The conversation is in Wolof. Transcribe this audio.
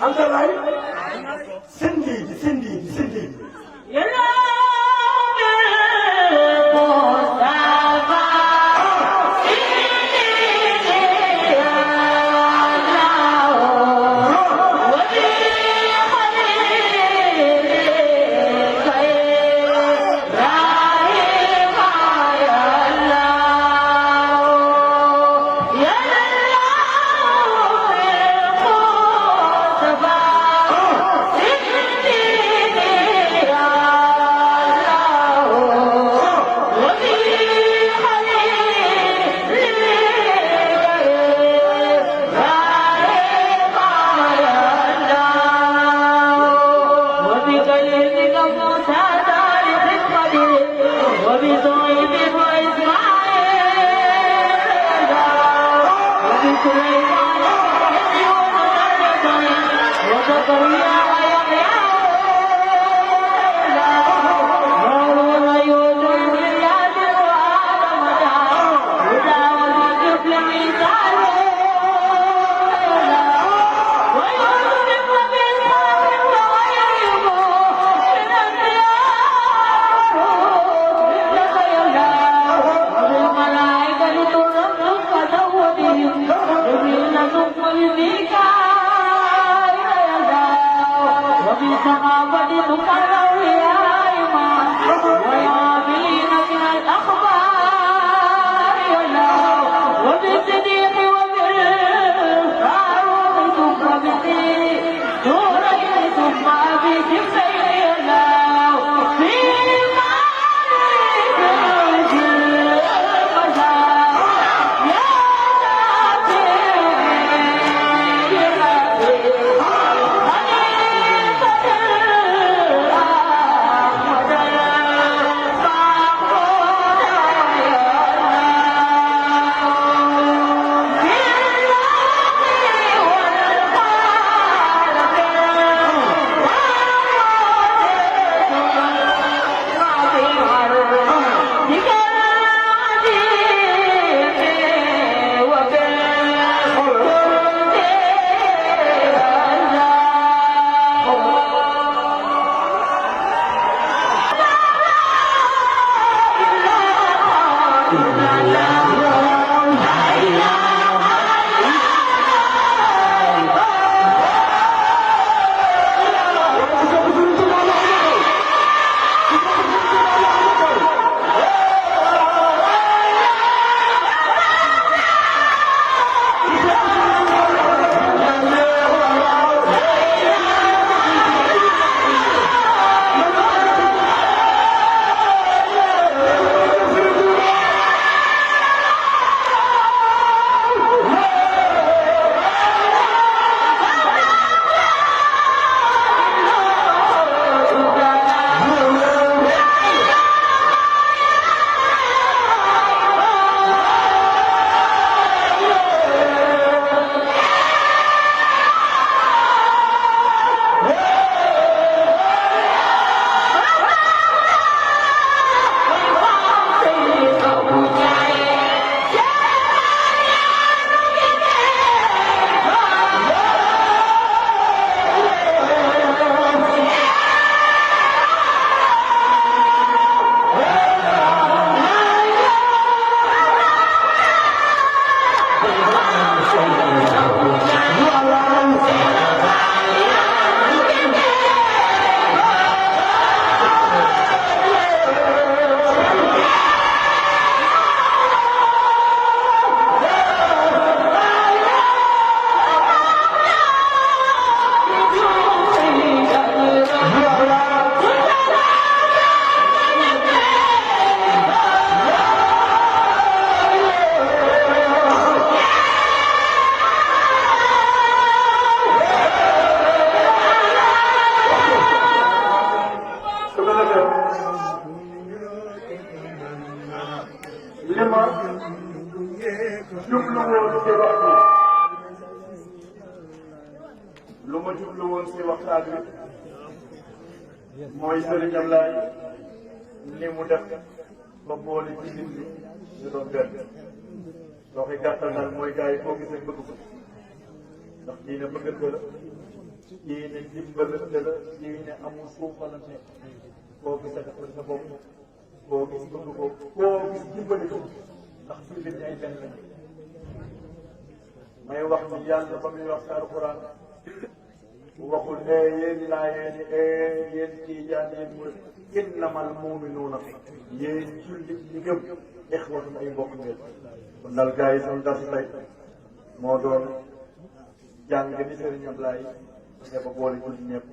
Anta laye Sindidi lu ma jublu woon si waxtaan wi mooy Sëriñ Ablaye ni mu def ba boole ci nit ñi ñu doon benn waxi gàttal nag mooy gars yi foo gisee bëgg ko ndax diine bëggante la diine dimbalante la diine amul suufalante koo gis a defal sa bopp koo gis bëgg ko koo gis dimbali ko ndax jullit ñi ay benn lañu may wax ni yàlla ba muy wax ci alquran waxul yéen laayeen yéen tiijaan yéen murid innamal mu'minuuna yéen jullit ñi gëm ixwatun ay mbokk ngeen kon daal gars yi sama dars tey moo doon jàng ni Sëriñ Ablaye dafa boole jullit ñëpp